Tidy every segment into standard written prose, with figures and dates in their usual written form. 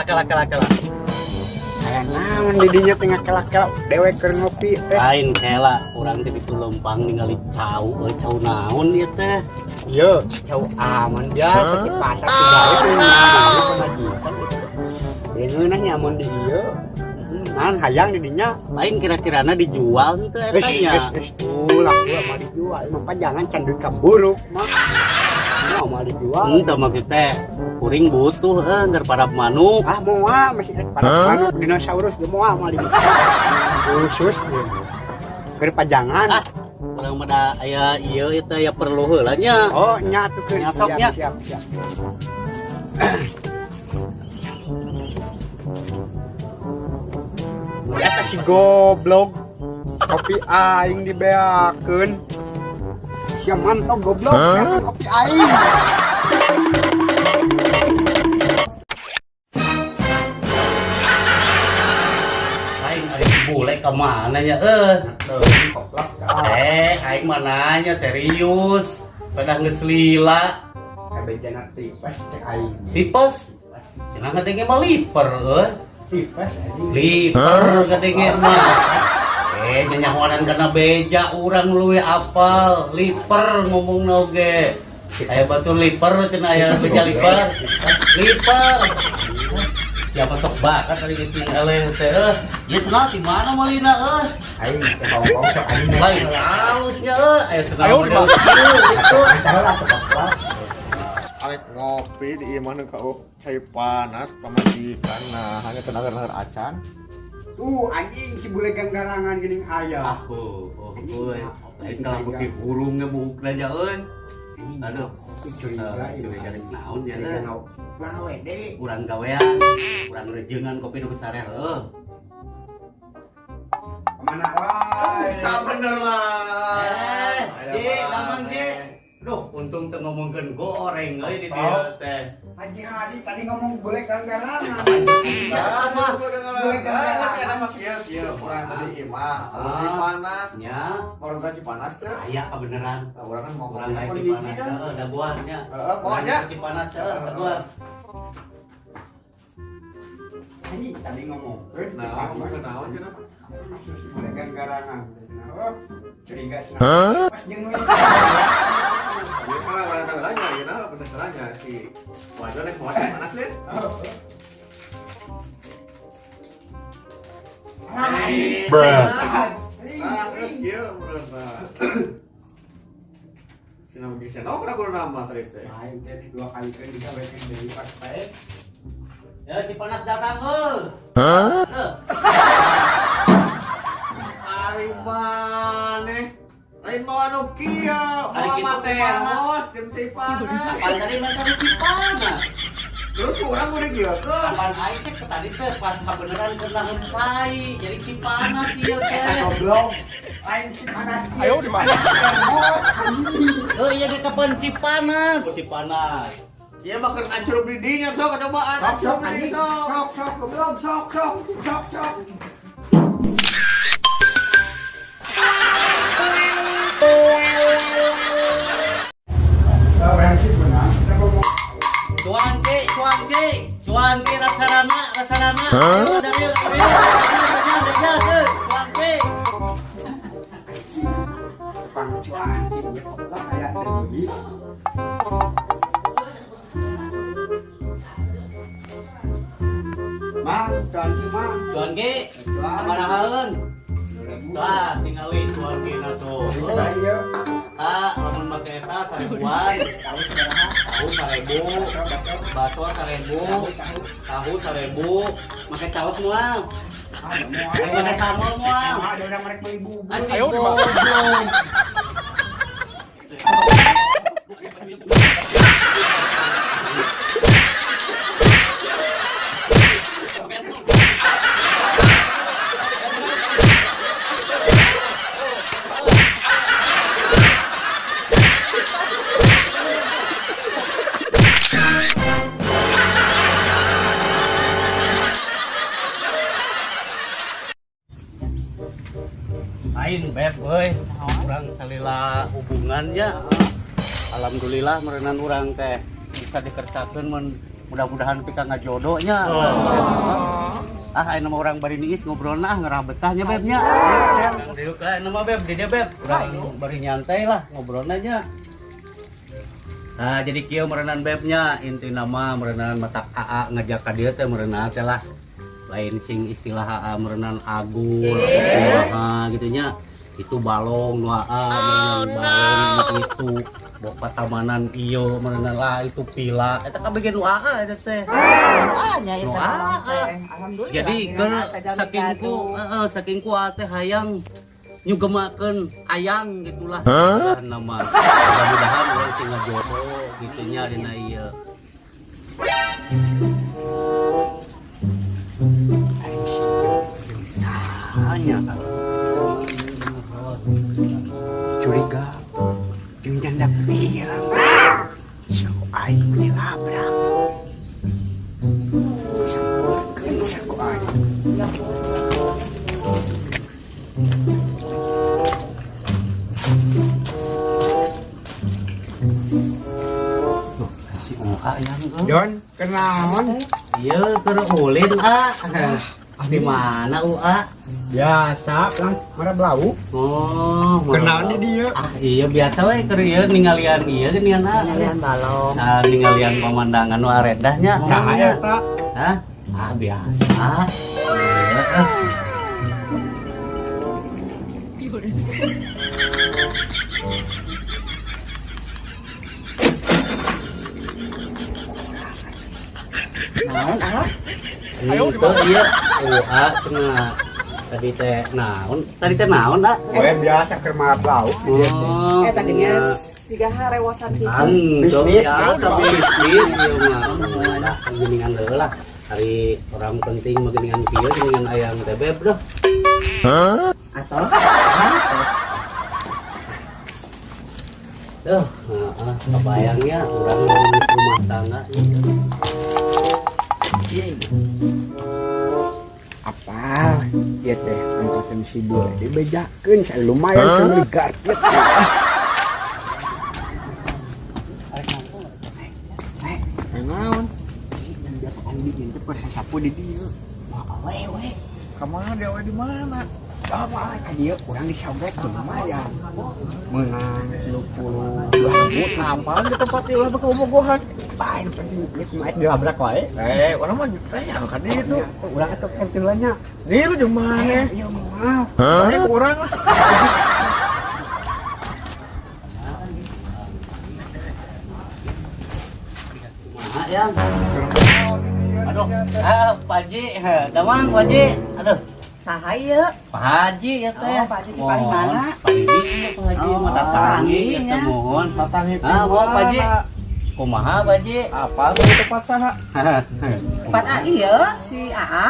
kela kela kela kela. Aya naon di dinya teh ngakelak-kelak dewek keur ngopi teh. Lain kela, urang teh ditu lempang ningali cau, euy cau naon ieu teh? Ieu cau aman biasa di pasar di gawe teh pamajikan gitu. Ya ngeunah nya amun di ieu. Naon hayang di dinya. Lain kira-kirana dijual henteu eta nya. Geus ulah gua mah dijual. Mah jangan can duit ka buruk mah. Mau mah dijual. Henteu maksud teh kuring butuh euy keur parab manuk. Ah moal masih pada manuk dinosaurus ge moal moal dijual. Khusus ge. Keur pajangan. Ah, urang mah da aya ieu ieu teh aya perlu heula nya. Oh, nya atuh keun. Nya sok nya. Siap, siap. Eta si goblok. Kopi aing dibeakeun. Sia mantau goblok, beakeun kopi aing. Lain ari si bule ka mana nya euy? Eh, aing mah nanya serius. Pada geus lila. Kabejana tipes cek aing. Tipes. Cenah ngadenge mah liper euy. Tipes anjing. Liper ngadenge mah. Eh, nyanyahoanan kana beja urang leuwih apal. Liper ngomongna oge. Aya batur liper cenah aya beja liper. Liper. Siapa sok bakat tadi geus nang eleh teh euy. Ieu senal di mana malina euy? Aing teh bawang sok anjing. Lain halusnya euy. Aya senal model kieu gitu. Acara lah teh goblok. Arek ngopi di imah nu ka cai panas pamajikan nah hanya tenaga acan. Tuh anjing si bule ganggarangan geuning aya. Ah, oh, euy. Lain kalau beuki hurungnya buuk aja euy. Aduh, Curiga, curiga rek naon ya Curiga teh. Urang awede. Urang gawean, urang rejengan kopi nu besar heuh. Kemana wae? Tak bener lah. Eh, Aya Ji, maneh. damang Ji. Duh, untung teu ngomongkeun goreng euy di dieu teh. Haji Hadi tadi ngomong bule ganggarangan. Ah, mah. boleh ganggaran. Geus mah kieu kieu urang tadi imah. Cai panas. Nya, Orang cai panas teh. aya kabeneran. Nah, urang kan mau Urang kopi aya hiji Cipanas, kan. heuh, daguan nya. Heeh, pokoknya. Urang Cipanas heuh, daguan. Anjing tadi ngomongkeun. Nah, ngomongkeun naon cenah? Si bule ganggarangan. Oh, curiga cenah. Pas jeung Ieu kan urang teh nanya, ieu na pesan nanya si Wajo rek mau cai panas lin. Bruh. Ah, terus kieu menurut mah. Cenah mungkin cenah oh kana kudu nama tadi teh. Aing teh di dua kali kan digawekeun deui pas pae. Ya Cipanas datang heuh. Heuh. Ari maneh lain mawa nu kieu, Ari mawa kitu mah termos jeung cai panas. Kapan tadi mah tadi Cipanas? Terus ku urang kudu kieukeun. Kapan aing teh ke tadi teh pas kabeneran keur naheun cai, jadi Cipanas ieu teh. Goblok. Lain Cipanas ieu. Ayo di mana? Oh iya ge kapan Cipanas? Cipanas. Ieu mah keur ngacurup di dinya sok cobaan Sok sok ngacurup di anjing. sok. Sok sok goblok sok sok sok sok. Cuan ke, cuan ke, cuan ke rasarana, rasarana. Ayo dari dari dari cuan ke. Pang cuan ya goblok aya deui. Mang, cuan ki mang. Cuan ke, sabarahaeun. Tah, tingali cuan ke na tuh. Sabaraha ieu? Tah, lamun make eta 1000-an. Tahu sabaraha? Tahu 1000, bakso 1000, tahu 1000, make caos moal. Ah, moal. Make sambal moal. Ada orang merek beli bubur. Ayo goblok. Lain beb euy, urang salila hubungannya. Alhamdulillah meureunan urang teh bisa dikersakeun mun Mudah-mudahan pika ngajodohnya. Ah, ayeuna mah urang bari niis ngobrolna ah ngerah betahnya Beb nya. Diuk lah ayeuna mah Beb, di dieu Beb. Urang bari nyantai lah ngobrolna nya. Nah, jadi kieu meureunan Bebnya, intina mah meureunan matak AA ngajak ka dieu teh meureunan teh lah. Lain sing istilah AA meureunan agul kumaha gitu nya. Itu balong nu AA meureunan balong itu bok patamanan ieu meureunan lah itu pila. Eta kabeh nu AA eta teh. Ah, nya Nu eta AA. teh. Alhamdulillah. Jadi keur saking ku heeh saking ku AA teh hayang nyugemakeun ayang gitulah. Nama mudah-mudahan urang sing ngajodoh gitu nya dina ieu. Tanya curiga jeung janda pirang. Sok aing dilabrak. Sampeurkeun saku aing. Tuh, si UA yang euy. Don, kenaon? Ieu keur ulin A. Di mana UA? Biasa, lang marah belau. Oh, Kenaon di dieu? Ah, iya biasa we keur ieu ningalian ieu geuningan A. Ningalian balong. Ah, ningalian pemandangan nu aredahnya. Saha eta? Hah? Ah, biasa. Iya, ah. Naon ah? Itu iya UA cenah. Tadi teh naon? Tadi teh naon, ah? We biasa keur marah belau. Oh. Eh tadinya siga harewosan kitu. Ang, Bisnis, biasa bisnis ieu mah. Lah, geuningan heula lah. Hari orang penting mah geuningan kieu geuningan ayang teh Beb dah. Atau Duh, heeh, kebayangnya urang ngurus rumah tangga. Apa? Ieu teh angkatan si dua dibejakeun saya lumayan semigar ieu teh. Naon? Andi teh keur sasapu di dieu. we we. Kamana dia we di mana? Coba ka dieu urang disogek lumayan. Meunang 32 ribu. Apaan di tempat ieu lah beuki bobogohan? Bae nu penting ieu kumaha dilabrak wae. Eh, urang mah teh yang ka ditu. Urang atuh kan tiluannya. Nih lu jeung maneh? Ieu moal. Maneh ku urang lah. Kumaha yang? Aduh, ah, Pak Haji, damang Pak Haji. Aduh, Saha ieu? Pak Haji ya teh. Oh, Pak Haji di paling mana? Pak Haji, iya, Pak Haji Oh, mah tatangi ya teh tatanginya. mohon. Tatangi ti Ah, mohon Pak Haji. mana? Kumaha Pak Haji? Apa tuh di tempat saha? Tempat A ieu si AA.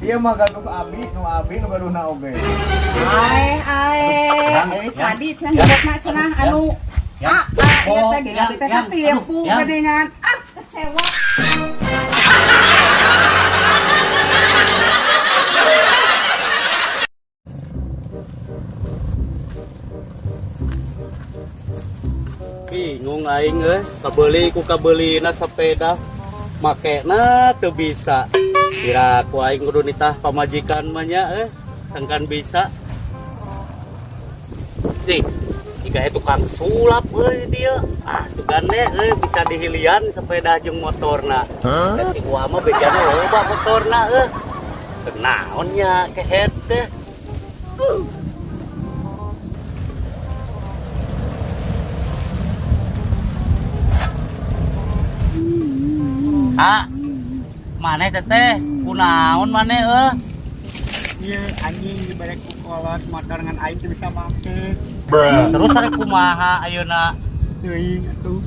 Ieu mah gaduh abi, nu abi nu gaduhna oge. Ae ae. Yang, Eh, yang, tadi cenah yang, nyebutna cenah yang, anu yang. A A ieu Oh, teh geuning yang, teh yang, katipu aduh, yang. geuningan. Ah, kecewa. Bingung aing euy, kabeuli ku kabeulina sepeda makena teu bisa. Kira ku aing kudu nitah pamajikan mah nya euy, sangkan bisa. Nih, jika tukang sulap euy dia. Ah, sugan deh euy bisa dihilian sepeda jeung motorna. Da si Uwa mah bejana loba motorna euy. Kenaon nya kehet teh. Ah, maneh teteh, kunaon maneh euy? Ieu anjing dibere ku kolot motor ngan aing teu bisa make. Terus arek kumaha ayeuna? Teuing atuh.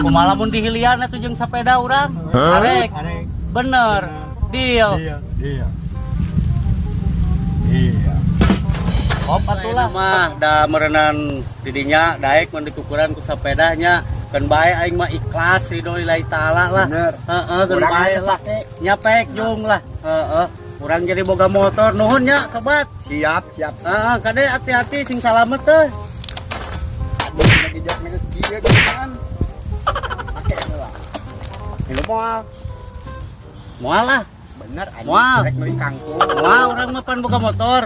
Kumaha lamun dihilian atuh jeung sepeda urang? Arek, Arek. bener. Deal. Iya, iya. Iya. Hop atulah mah da meureunan didinya daek mun dikukuran ku sepedanya. Keun bae aing mah ikhlas ridho lillahi taala lah. Bener. Heeh, keun Urang bae nya lah. Nyapek jung lah. Heeh. Urang jadi boga motor nuhun nya sobat. Siap, siap. Heeh, kade hati-hati sing salamet teh. Aduh, lagi jauh kieu geuningan. Pake heula. Ini moal. Moal lah. Bener anjing. Moal. Rek meuli kangkung. Moal, urang mah pan boga motor.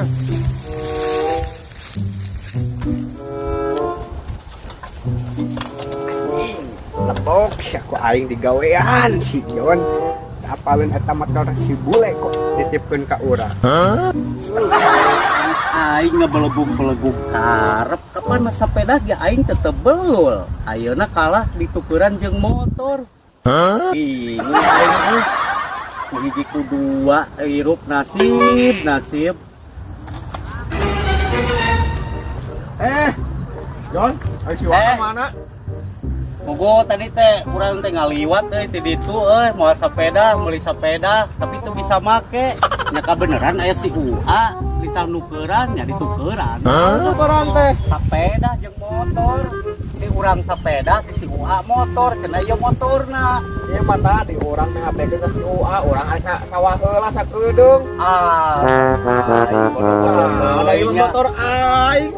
Lebok sia ku aing digawean si Jon. Apaleun eta motor si bule kok ditipkeun ka urang. Aing ngebelegug-belegug karep kapan mah sepeda ge aing tetep belul. Ayeuna kalah ditukeran jeung motor. Bingung aing euy. Nu hiji ku dua hirup, nasib nasib. Eh, John, ayo si Waka Eh. mana? Mogo tadi teh urang teh ngaliwat euy ti ditu euy, moal sepeda, meuli sepeda, tapi teu bisa make. Nya kabeneran aya si UA ditanukeran, nya ditukeran. Tukeran teh. Sepeda jeung motor. Si urang sepeda, si UA motor, cenah ieu motorna. Ieu mah tadi urang teh ngabekeun ka si UA, urang aya sawah heula sakedeung. Ah, aing bodoh-bodoh Ah, da ieu teuing nya. motor aing.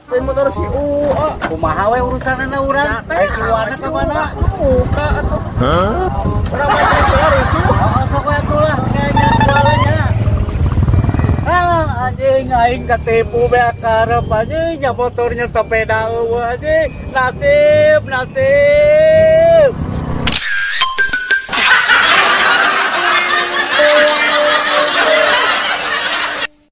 Lain motor si UA. Kumaha we urusanana urang? Ai si UA na ka mana? Muka atuh. Urang mah teh rusuh. Oh, sok we atuh lah, kayaknya jualannya. Ah, anjing aing ketipu beak karep anjing, ya motornya sepeda eueuh anjing. Nasib, nasib.